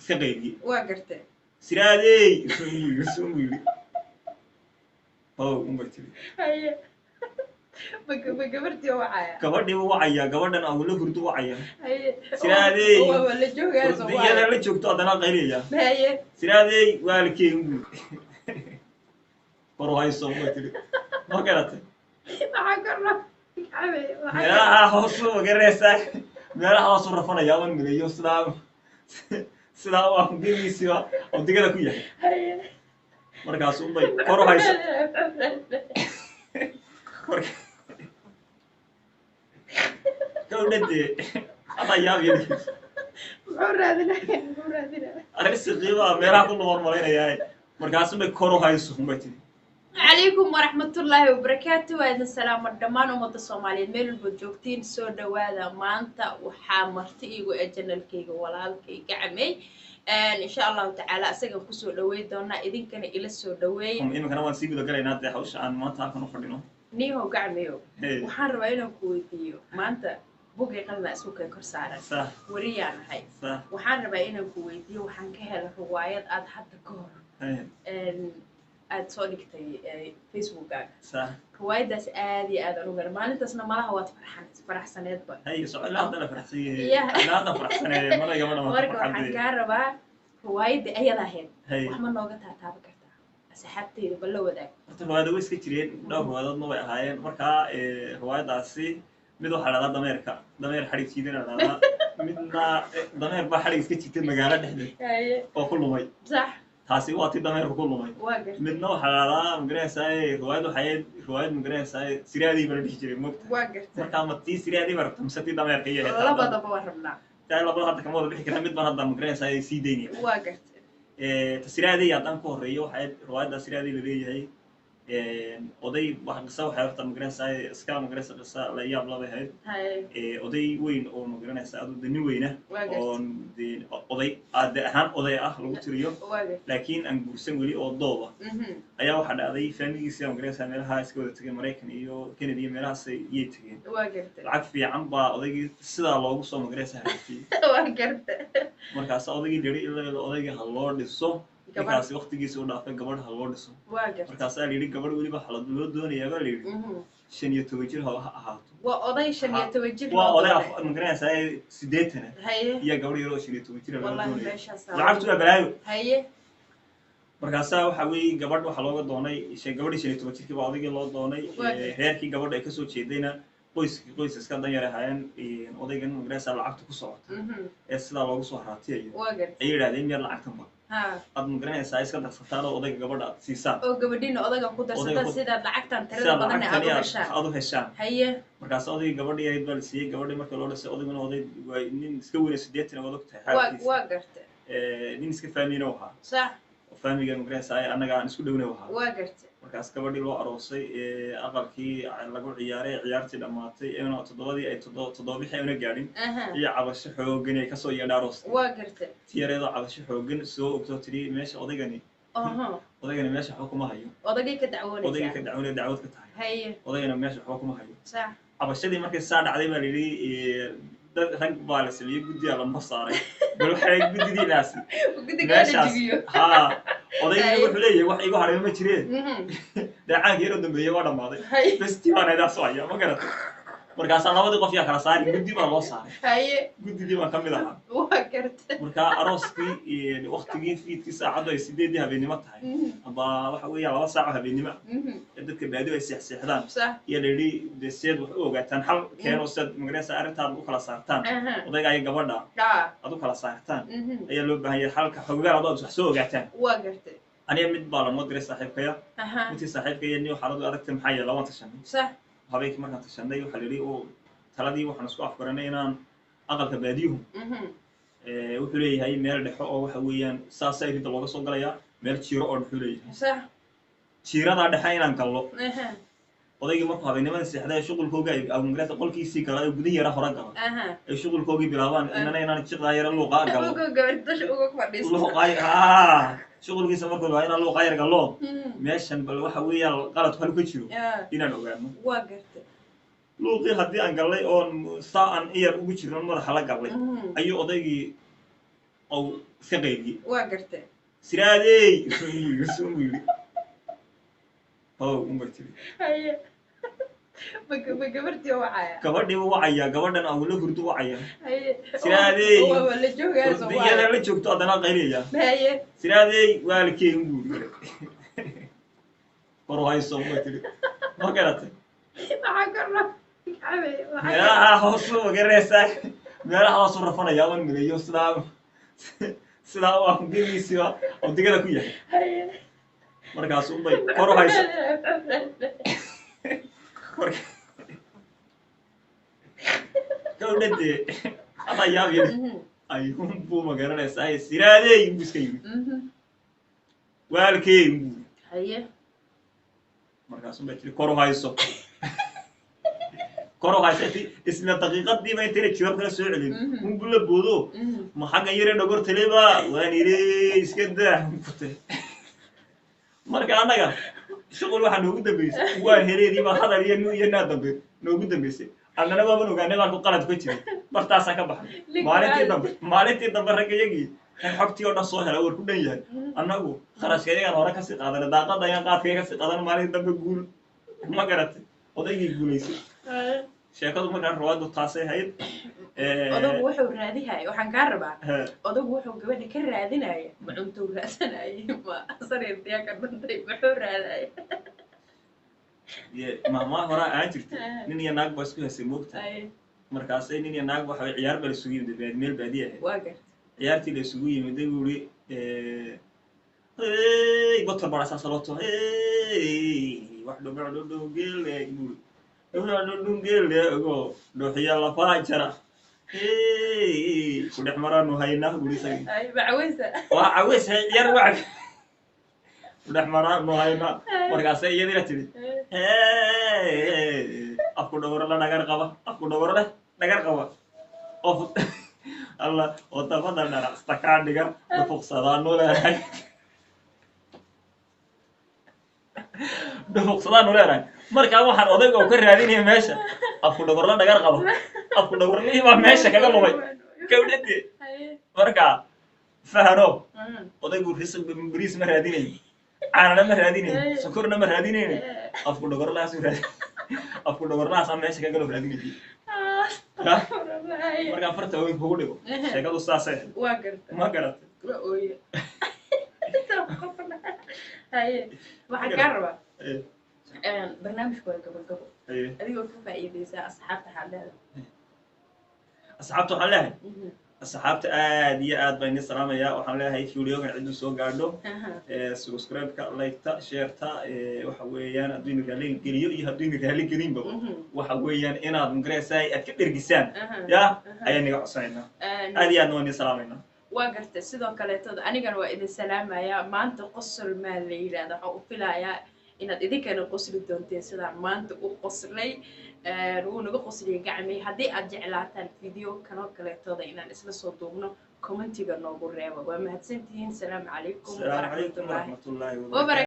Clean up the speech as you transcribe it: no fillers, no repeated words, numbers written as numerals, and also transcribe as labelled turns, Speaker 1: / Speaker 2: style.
Speaker 1: Iska qayliyey.
Speaker 2: Waa gartay.
Speaker 1: Siraadey, sunbuu yidhi, how unbay tiri.
Speaker 2: Haye, ma gabartii wacaya?
Speaker 1: Gabadhiibu wacaya, gabadhan awla hurdu wacaya.
Speaker 2: Haye.
Speaker 1: Siraadey.
Speaker 2: Waa la joogaa soo
Speaker 1: iyada
Speaker 2: wacaya.
Speaker 1: La joogto haddana qayliyaya.
Speaker 2: Haye.
Speaker 1: Siraadey, waalkeen buu kor hayso, unbay tiri. Ma garatay?
Speaker 2: Maxaa korna kacabay?
Speaker 1: Meelaha hoosu, ma garanaysaa, meelaha hoosu rafanaya aban mideeyo, sidaa u afgegiisiba abdigada ku yahay.
Speaker 2: Haye.
Speaker 1: Markaas unbay kor u hayso. Marka gabadha dee hadda yaab iyo
Speaker 2: Muxuu raadinaya? Muxuu raadinaya?
Speaker 1: Arrin siqiibaa meelaha ku lumar malaynayaa. Markaas unbay kor u hayso, unbay tiri.
Speaker 2: Calaykum waraxmatullaahi wabarakaatu. Waa idin salaamo dhammaan ummadda Soomaaliyeed meel walba joogtiin. Soo dhawaada. Maanta waxaa marti iigu ee channelkayga walaalkay Gacmey. Insha Allahu tacaala isagan kusoo dhaweey doonaa, idinkana ila soo dhaweey.
Speaker 1: Iminkana waan sii guda galaynaa dee hawsha aan maanta halkan u fadhino.
Speaker 2: Niihow Gacmeyo.
Speaker 1: Hey.
Speaker 2: Waxaan rabaa inaan ku weydiiyo, maanta bugay qalina isku kay kor saaran. Wariyaan ahay. Waxaan rabaa inaan ku weydiiyo, waxaan ka helay riwaayad aad hadda ka hor aad soo dhigtay Facebookkaaga. Riwaayaddaas aad iyo aad aan u garan. Maalintaasna malaha waad farxan faraxsaneedba.
Speaker 1: Hay, soco, ilaa hadda la faraxsan yahay.
Speaker 2: Yeah.
Speaker 1: Ilaa hadda faraxsanee, mana igama dhamaanto
Speaker 2: Marka waxaan
Speaker 1: farxadee.
Speaker 2: kaa rabaa riwaayadda ayada ahayd.
Speaker 1: Hay.
Speaker 2: Wax ma nooga taataaban kartaa? Asxaabteyda bal la wadaag.
Speaker 1: Horta riwaayado way iska jireen, dhowr riwaayadoodna way ahaayeen. Markaa riwaayadaasi mid waxaa dhahdaa dameerka, dameer xadhig jiidana dhahdaa. Midna dameer baa xadhig iska jiitay magaalo dhexdeed oo ku lumay. Taasi waa tii dameerka ku lumay.
Speaker 2: Waa gartay.
Speaker 1: Midna waxaa dhahdaa, magaranaysaa, riwaayad waxay ahayd riwaayad, magaranaysaa, siraadii baa la dhihi jiray, mogta?
Speaker 2: Waa gartay.
Speaker 1: Markaa ma tii siraadii baa rabta mise tii dameerka iyo ahayd?
Speaker 2: Labadaba waa rabnaa.
Speaker 1: Taa labada hadda kama wada bixi karaa, mid baan hadda, magaranaysaa, sii daynaya.
Speaker 2: Waa gartay.
Speaker 1: Tasiraadii haddaan ku horreeyo, waxay riwaayadda siraadii la leeyahay oday wax qisa waxay horta, magaranaysaa, iska, magaranaysa, qisa la yaab labay ahayd. Oday weyn oo, magaranaysa, adu de nin weyna
Speaker 2: Waa gartay.
Speaker 1: oon dee oday aade ahaan oday ah lagu tiriyo,
Speaker 2: Waa gartay.
Speaker 1: laakiin aan guursan weli oo dooba ayaa waxaa dhacday faamiligiisa, magaranaysaa, meelaha iska wada tegeen, Maraykan iyo Canada iyo meelahaas iyay tegeen.
Speaker 2: Waa gartay.
Speaker 1: Lacag fiican baa odaygii sidaa loogu soo, magaranaysaa, hagaajiyey.
Speaker 2: Waa gartay.
Speaker 1: Markaas odaygii yidhi ilaa odaygii ha loo dhiso
Speaker 2: Gabadh.
Speaker 1: Ninkaasi waqtigiisa u dhaafay, gabadh ha loo dhiso.
Speaker 2: Waa gartay.
Speaker 1: Markaasaa la yidhi gabadh weliba waxaa loo doonayaa baa la yidhi 15 jir ha ahaato.
Speaker 2: Waa oday 15 jir
Speaker 1: Waa
Speaker 2: loo
Speaker 1: oday
Speaker 2: doonay.
Speaker 1: Magaranaysaa, 80 iyo gabadh yar oo 15 jir loo
Speaker 2: Wallahi
Speaker 1: doonaya.
Speaker 2: Meeshaas.
Speaker 1: Lacagtu waa balaayo. Markaasaa waxa weeye gabadh waxaa looga doonay gabadhii 15 jirkii baa odaygii loo doonay.
Speaker 2: Waa gartay.
Speaker 1: Reerkii gabadha ay kasoo jeedayna qoyskii qoys iska dan yar ahaayeen. Odaygan, magaranaysaa, lacagta ku socota ee sidaa loogu soo haraatiyayo
Speaker 2: Waa gartay.
Speaker 1: ayay yidhahdeen miyaad lacagtan ba aad, magaranaysaa, iska darsataan oo odayga gabadha aad siisaan
Speaker 2: Oo gabadhiina odaga ku
Speaker 1: Odayga
Speaker 2: darsataan sidaad lacagtan tirada
Speaker 1: sidaad
Speaker 2: badanna aad
Speaker 1: lacagtani
Speaker 2: u
Speaker 1: aad
Speaker 2: heshaan.
Speaker 1: Aad u heshaan. Markaas odaygii gabadhii ahayd baa la siiyey. Gabadhii marka loo dhisay, odayguna oday waa nin iska weyna, 80 waad ogtahay
Speaker 2: Waa
Speaker 1: xaalkiisa.
Speaker 2: Waa gartay.
Speaker 1: Nin iska faamina u ahaa oo faamiga, magaranaysaa, annaga aan isku dhowna u ahaa.
Speaker 2: Waa gartay.
Speaker 1: Markaas gabadhii loo aroosay ee aqalkii lagu ciyaaray, ciyaartii dhammaatay eena toddobadii ay toddoba bixi ayna gaadhin iyo cabasho xoogan ay kasoo yeedha arooskii.
Speaker 2: Waa gartay.
Speaker 1: Tiyareedoo cabasho xoogan soo ogtoo tidhi meesha odaygani odaygani meesha waxba kuma hayo.
Speaker 2: Odagay ka
Speaker 1: Odaygii
Speaker 2: dacwoonaysaa.
Speaker 1: Ka dacwoonaya, dacwad ka tahay. Odaygana meesha waxba kuma hayo. Cabashadii markay saa dhacday baa la yidhi dad rag baa la sameeyey, guddiyaa lama saaray, bal waxay guddidiinaasi
Speaker 2: Guddiga la
Speaker 1: meeshaas
Speaker 2: jibiyo.
Speaker 1: Haa, odaygii wuxuu leeyahay wax igu hadhay ma jireen. Dheecaanka yaroo dambeeyey waa dhammaaday. Bes tii baan idaa soo haya, ma garatay? Markaasaa labadii qof yaa kala saari, guddi baa loo saaray. Guddidii baan ka mid ahaa.
Speaker 2: Waa gartay.
Speaker 1: Markaa arooskii waqtigii fiidkii, saacaddu ay 8dii habeennimo tahay amba waxa weeyaan 2 saaco habeennimo ee dadka baadiyo ay seexseexdaan iyo la yidhi dee seed wax u ogaataan, xal keeno seed, magaraysa, arrintaad u kala saartaan odayga iyo gabadha aad u kala saartaan ayaa loo baahan yahay, xalka xogogaal adoo aad wax soo ogaataan.
Speaker 2: Waa gartay.
Speaker 1: Aniga mid baa lanoo diray saaxiibkaya. Midkii saaxiibkaya niyo xaaladu adagtay, maxaa yeele waan tashanay. Habeenkii markaan tashanay waxaa la yidhi oo taladii waxaan isku afgaranay inaan aqalka baadiyuhu wuxuu leeyahay meel dhexo oo waxa weeyaan saasaa iridda looga soo galayaa, meel jiiro oo dhexuu leeyahay. Jiiradaa dhexe inaan gallo. Odaygii markuu habeennimada seexday shuqulkooga ay magarata qolkiisii gala ee gudihi yara hore gala ay shuqulkoogii bilaabaan, inana inaan jiqdaa yara luuqaa gallo.
Speaker 2: Uga gabadh dusha uga fadhiisto.
Speaker 1: Luuqaa haa, shuqulkiisa markuu waa inaan luuqaa yar gallo meeshan, bal waxa weeyaan qaladku halu ka jiro inaan ogaano.
Speaker 2: Waa gartay.
Speaker 1: Luuqii haddii aan gallay oon saa aan iyar ugu jirno madaxa la gallay ayuu odaygii Oo iska qayliyey.
Speaker 2: Waa gartay.
Speaker 1: Siraadey suu yidhi, how unbay tiri.
Speaker 2: Haye, ma gabartii oo wacaya?
Speaker 1: Gabadhiiba wacaya, gabadhan au la hurdo wacaya.
Speaker 2: Haye.
Speaker 1: Siraadey.
Speaker 2: Waa la joogaa soo
Speaker 1: iyada
Speaker 2: wacaya.
Speaker 1: La joogto haddana qayliyaya.
Speaker 2: Haye.
Speaker 1: Siraadey, waa la keen buu yidhi, kor hayso unbay tiri, ma garatay?
Speaker 2: Maxaa korna kacabay?
Speaker 1: Meelaha hoosu, ma garanaysaa, meelaha hoosu rafanaya waan mideeyo, sidaa u afgegiisiba oo digada ku yahay.
Speaker 2: Haye.
Speaker 1: Markaas unbay kor u hayso. Marka gabadha adaa yaab ayuunbuu, ma garanaysaa, siraadey buu iska yidhi, waalkey buu.
Speaker 2: Haye.
Speaker 1: Markaas unbay tiri, kor u hayso, kor u hayso. Inti isla daqiiqadiiba intayna jawaab kala soo celin unbuu la boodo, ma xaggan yare dhogortaleba waan yidhi, iska daa kute. Marka annaga shuqul waxaa noogu dambeysay, waan heleediiba hadal iyo nu iyo naa dambe noogu dambeysay. Annana waaban ogaanay baan ku qalad ka jiray, bartaasaan ka baxnay. Maalintii dambe ragga iyagii rag xogtii oo dhan soo hela, war ku dhan yahay. Annagu kharashka iyagaan hore kasii qaadanay, daaqada ayaan qaadkaya kasii qaadanay. Maalintii dambe guul, ma garatay, odaygii guulaysay. Sheekadu markaan rawaadu taasay ahayd.
Speaker 2: Odagu wuxuu raadihaya, waxaan kaa rabaa, odagu wuxuu gabadha ka raadinaya, ma cuntuu raadsanayay, ma sariirtiyaa ka dhantay, muxuu raadaya?
Speaker 1: Mahmaa horaa aan jirtay, nin iyo naag baa isku hesay, moogta. Markaasay nin iyo naag waxa ciyaar baa la isugu yimid meel baadiya ahayd.
Speaker 2: Waa garta.
Speaker 1: Ciyaartii la isugu yimiday buu iri, hey, gotor baa saasa loo tumo, hey, wax dhubac dhudhungele buu dhubac dhudhungele ogo dhuuxiya lafaa jara, hey, ku dhex maraanu haynaa buri isagii.
Speaker 2: Macaweysa.
Speaker 1: Waa caweys, ciyaar waa ku dhex maraanu haynaa. Markaasay iyadina tidhi, afku dhogoro la dhagar qaba, afku dhogoro leh dhagar qaba, qof alla wadamada dharacsta kaa dhiga dhufuqsadaanu leenahay, dhufuqsadaanu leenahay. Markaa waxaan odayga oo ka raadinaya meesha afku dhogorla dhagar qaba, afku dhogorlihii baa meesha kaga lumay gawdhadee. Markaa fahano odaygu bariis ma raadinayo, caanana ma raadinayo, sokorna ma raadinayno, afku dhogorlahaasu raad, afku dhogorlahaasaa meesha kaga loo raadinayay. Markaa farta weyn kugu dhigo, sheekadu saasay ahayd.
Speaker 2: Waa garta.
Speaker 1: Ma garatay?
Speaker 2: Waa ooye. Haye, waxaan kaa rabaa, barnaamijku waa gabagabo. Adigoo ka faa'iidaysaa, asxaabta waxaad leedahay?
Speaker 1: Asxaabta waxaan leeyahay, asxaabta aad iyo aad baan idin salaamayaa. Waxaan leeyahay videogan cidduu soo gaadho, subscribe-ka, like-ta, share-ta, waxa weeyaan hadduu ina raali geliyo iyo hadduu ina raali gelinba, waxa weeyaan inaad magaraysaa aad ka dhergisaan ya ayaan naga codsanaynaa. Aad iyo aadna waan idin salaamaynaa.
Speaker 2: Waa gartay. Sidoo kaleetood anigana waa idin salaamayaa. Maanta qosol maa la yidhahda, waxaan u filayaa inaad idinkana qosli doonteen sidaan maanta u qoslay. Wuu naga qosliyay gacmay. Haddii aad jeclaataan video kanoo kaleetooda inaan isla soo duubno, commentiga noogu reeba. Waa mahadsantihiin. Salaamu calaykum
Speaker 1: asalaamu calaykum
Speaker 2: waraxmatullaahi
Speaker 1: waraxmatullaahi
Speaker 2: wabarakatuh.